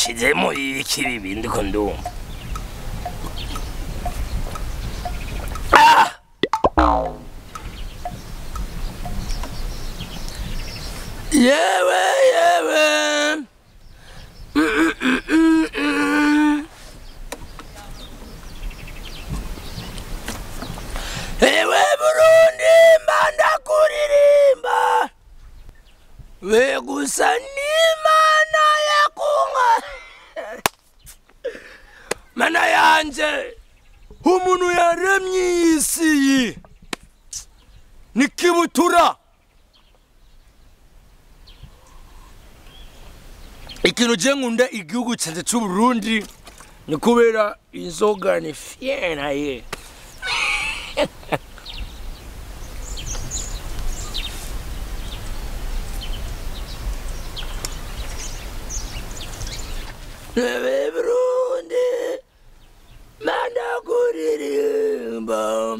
Bashizemo iki bibindi ko ndumva. Yewe yewe. Ewe Burundi mbanda kuririmba. We gusa n'Imana yakunga. Mana yanje umuntu yaremye isi ni kibutura. Ikintu je nkunda igihugu canje c'u Burundi ni kubera inzoga ni fiena ye. Ewe Burundi manda kuririmba.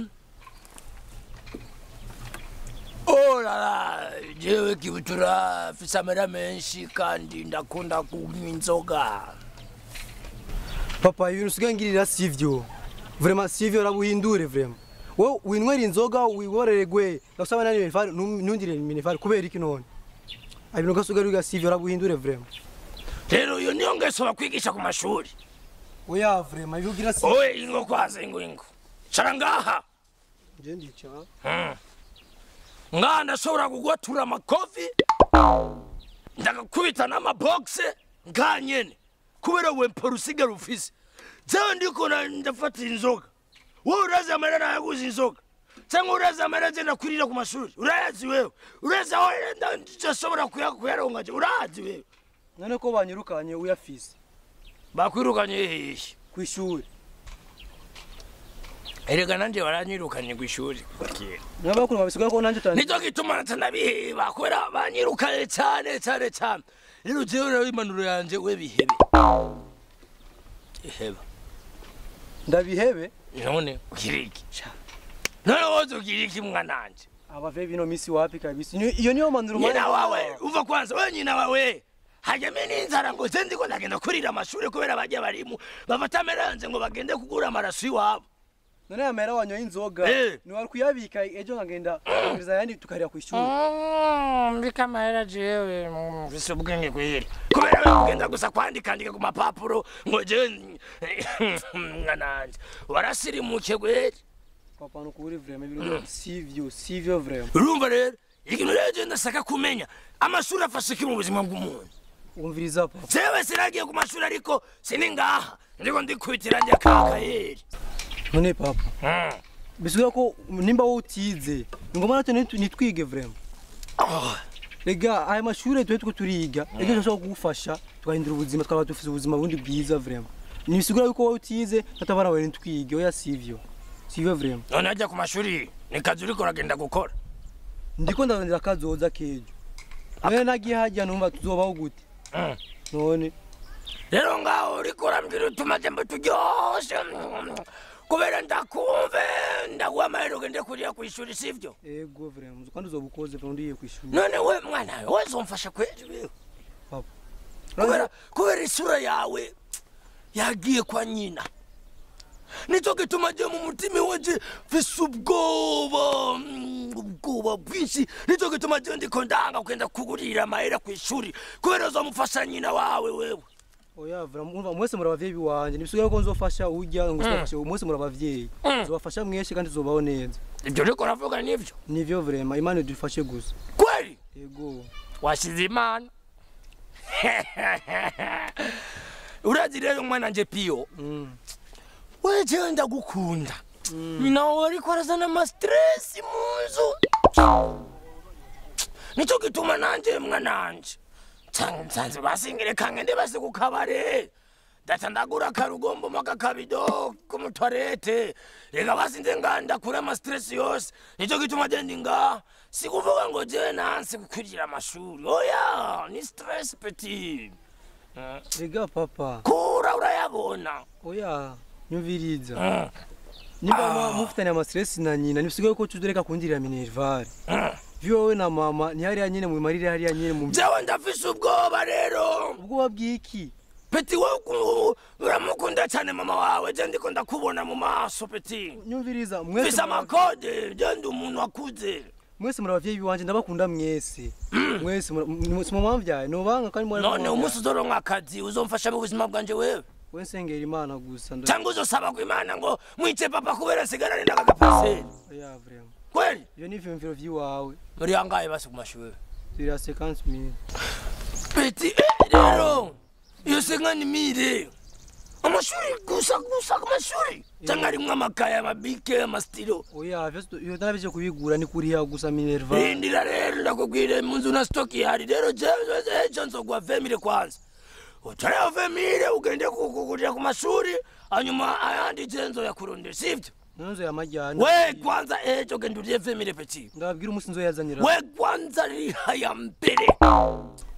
Oh la la, jewe kibutura mfise amahera menshi kandi ndakunda kunywa inzoga. Papa, ibintu usigaye ngirira sivyo. Vraiment sivyo rabuhindure vraiment. Wowe winywera inzoga wiboreregwe, ndasaba nani Minerval nundire Minerval kubera iki none? Ibintu gasugaye uga sivyo rabuhindure vraiment. Rero iyo niyo ngeso bakwigisha ku mashuri. Oya vraiment ibyo ugira sivyo. Oye ingo kwaza ingo ingo. Cara ngaha. Nje ndica. Nga ndashobora kugwatura amakofi ndagakubita n'amabogise nga nyene kubera we mpora usigara ufise. Jewe ndiko ndafata inzoga, wowe urazi amahera nayaguze inzoga cyangwa urazi amahera nje ndakurira ku mashuri, urayazi wewe, urazi aho ndashobora kuyaronka je, urazi wewe. None ko banyirukanye uyafise? Bakwirukanye hehe? Kw'ishuri. Erega nanje baranyirukanye kw'ishuri. Nabakuru babisigaye ko nanje tani. Nico gituma ntanabiheba kubera banyirukanye cyane cyane cyane. Rero jewe rero impanuro yanje we bihebe. Iheba. Ndabihebe? None ukiriki. None wowe ukiriki mwananje. Abave bino misi wapi kabisa. Iyo niyo manuro nyina wawe. Uva kwanza we nyina wawe. Hajya n'inzara ngo ze ndiko ndagenda kurira amashuri kubera bajya barimu bafata ameranze ngo bagende kugura amaraso iwabo. None amera wanyoye inzoga ni wari kuyabika ejo nkagenda kuguriza yandi tukarira kwishuri. Mbika mahera jewe mfise ubwenge kweri. Kubera kugenda gusa kwandika andika ku mapapuro ngo jewe mwananje warasirimuke kweri. Papa no kuri vraiment ibintu sivyo sivyo vraiment. Urumva rero ikintu rero je ndashaka kumenya amashuri afashe iki mu buzima bw'umuntu. Umviriza papa. Jewe sinagiye ku mashuri ariko siningaha ndiko ndikubitira njya kakayeri. None papa. Bisubiza ko nimba wowe utize ngoma natwe nitwige vraiment. Rega aya mashuri twe tuko turiga ejo dushobora kugufasha tukahindura ubuzima twaba dufise ubuzima bundi bwiza vraiment. Nibisigura yuko wowe utize tatabara wewe nitwige oya sivyo. Sivyo vraiment. None ajya ku mashuri nikazi uriko uragenda gukora. Ndiko ndarondera kazoza kejo. None nagiye hajya numva tuzobaho gute. None rero ngaho uriko urambwira utumajambo turyoshe kubera ndakumve ndaguha amahera ugende kurira kw'ishuri sivyo? Ego vraiment kandi uzobukoze vraiment ndiye kw'ishuri. None we mwana we uzomfasha kweri wewe? Papa. Kubera isura yawe yagiye kwa nyina. Nico gituma je mu mutima wanje mfise ubwoba ubwoba bwinshi. Nico gituma je ndiko ndanga kugenda kugurira amahera kw'ishuri kubera uzomufasha nyina wawe wewe. Oya vraiment mwese muri abavyeyi biwanje nibisugaye ko nzofasha urya ngo nzofasha mwese muri abavyeyi nzobafasha mweshe kandi tuzobaho neza. Ibyo riko ravuga nivyo? Nivyo vraiment Imana idufashe gusa. Kweli? Yego. Washize Imana. Urazi rero mwana nje Pio. Weje ndagukunda. Nyina wawe ariko arazana ama stress mu nzu. Nico gituma nanje mwananje nsanze basingire kangende basi ku kabare. Data ndagura karugombo maka kabido ku mutwarete. Rega basinze nganda kuri ama stress yose. Nico gituma je ndinga sikuvuga ngo je nanse kukurira amashuri. Oya, ni stress petit. Rega papa. Kura urayabona. Oya, nyumviriza. Nimba mufitanye ama stress na nyina nibisigaye ko tudureka kundirira Minerval. Vyo na mama ni hariya nyene mu marire hariya nyene mu. Jewe ndafise ubwoba rero. Ubwoba bwiki? Petit wowe uramukunda cyane mama wawe, je ndiko ndakubona mu maso petit. Nyumviriza mwese. Fisa amakode, je ndi umuntu akuze. Mwese muri abavyeyi biwanje ndabakunda mwese. Mwese mumamvyaye nobanga kandi mwari. None umunsi uzoronka akazi uzomfasha mu buzima bwanje wewe? We nsengera Imana gusa ndo. Cyangwa uzosaba ku Imana ngo mwice papa kubera sigarane n'akagapaseri? Ya vraiment. Kweli? Iyo ni ivyumviro vyiwawe. Muri angahe basi ku mashuri? Zira 50,000. Petit rero iyo 50,000 amashuri gusa gusa amashuri cyangwa arimwo amakaye amabike amastilo? Oya iyo ntabije kubigura ni kuriha gusa Minerva. Rindira rero ndakubwire mu nzu na stock ihari rero jewe nzogwa 20,000 kwanza. Utare 20,000 ugende kugurira ku mashuri hanyuma ayandi je nzoyakurondera sivyo? Nzo yamajyana. We kwanza ejo genda uriye 20,000 petit. Ndababwira umunsi nzoyazanira. We kwanza riha ya mbere.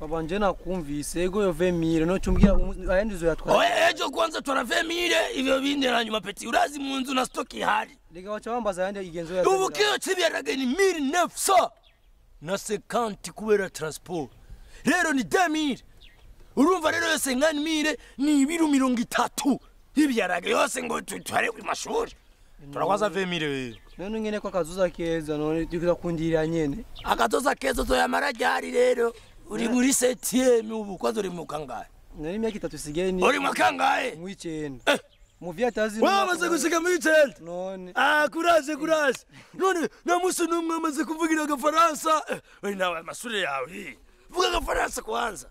Baba nje nakumvise ego yo 20,000 no cumbwira ayandi nzoyatwara. Oye ejo kwanza tora 20,000 ivyo bindi hanyuma petit urazi mu nzu na stock ihari. Rega wacha bambaza ayandi igenzo yazanira. Ubu kilo cy'ibiharage ni 1950 kubera transport. Rero ni 2,000. Urumva rero yose 50,000 ni ibiru 30 y'ibiharage yose ngo tutware ku mashuri. Turakwaza 20,000 wewe. None ngene ko akazuza keza none tukakundira nyene. Akazoza keza toyamara ryari rero? Uri muri 7e ubu kwazo uri mu kangahe? Nari imyaka 3 isigaye ni. Uri mu kangahe? Mu 9. Mu vyatazi. Wewe amaze gushika mu 9. None. Ah kuraje kuraje. None na musi numwe amaze kuvugira agafaransa. We nawe amashure yawe. Vuga agafaransa kwanza.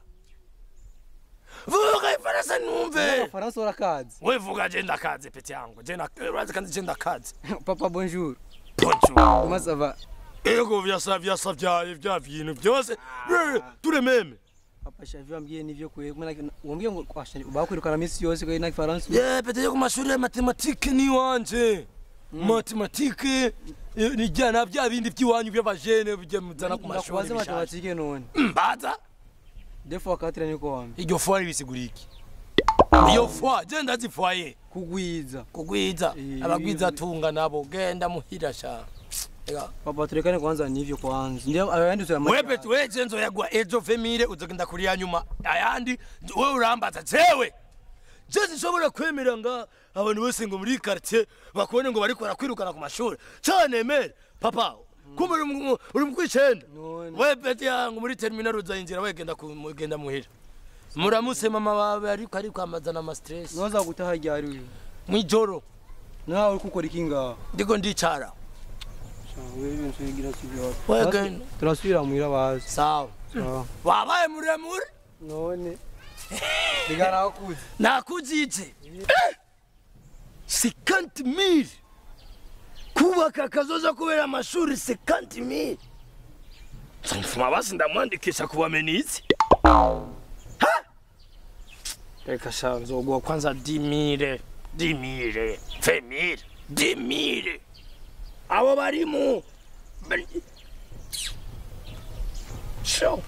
Vuga ifaransa numve. Agafaransa urakazi. We vuga je ndakaze petit yangu. Je na urazi kandi je ndakaze. Papa bonjour. Bonjour. Comment ça va? Ego vyasa vyasa vya vintu byose. Ture meme. Papa shavi wambwiye nivyo kwe wambwiye ngo bakwirukana misi yose ko ina ifaransa. Yeah petit yo ku mashuri ya matematike ni wanje. Matematike ni jana bya bindi by'iwanyu by'abajene bijya muzana ku mashuri. Ndakubaza matematike none. Mbaza. 2 fois 4 niko wambi. Iryo fois bisigura iki? Iyo fois je ndazifoye. Kugwiza. Kugwiza. Abagwiza tunga nabo genda muhira sha. Papa turekane kwanza nivyo kwanza. Ndio ayandi uzoyamara. Wewe petit wewe je nzoyagwa ejo 20,000 uzogenda kuriya nyuma. Ayandi wewe urambaza jewe. Je sinshobora kwemera nga abantu bose ngo muri quartier bakubone ngo bariko barakwirukana ku mashuri. Cyane mere papa kumbe uri mu kwicenda. Wewe petit yangu muri terminal uzayinjira wegenda kugenda muhira. Muramutse mama wawe ariko ariko amazana ama stress. Noza gutaha ryari uyu? Mwijoro. Nawe uri gukora iki ngaha? Ndiko ndicara. Wewe turasubira muhira bazi. Sawa. Wabaye muremure? None. Ndigara akuze. Nakuzije. 50,000. Kubaka akazoza kubera amashuri 50,000. Mfuma basi ndamwandikisha kubamenizi. Ha? Reka sha nzogwa kwanza 10,000, 10,000, 20,000, 10,000. Abo barimu. Show.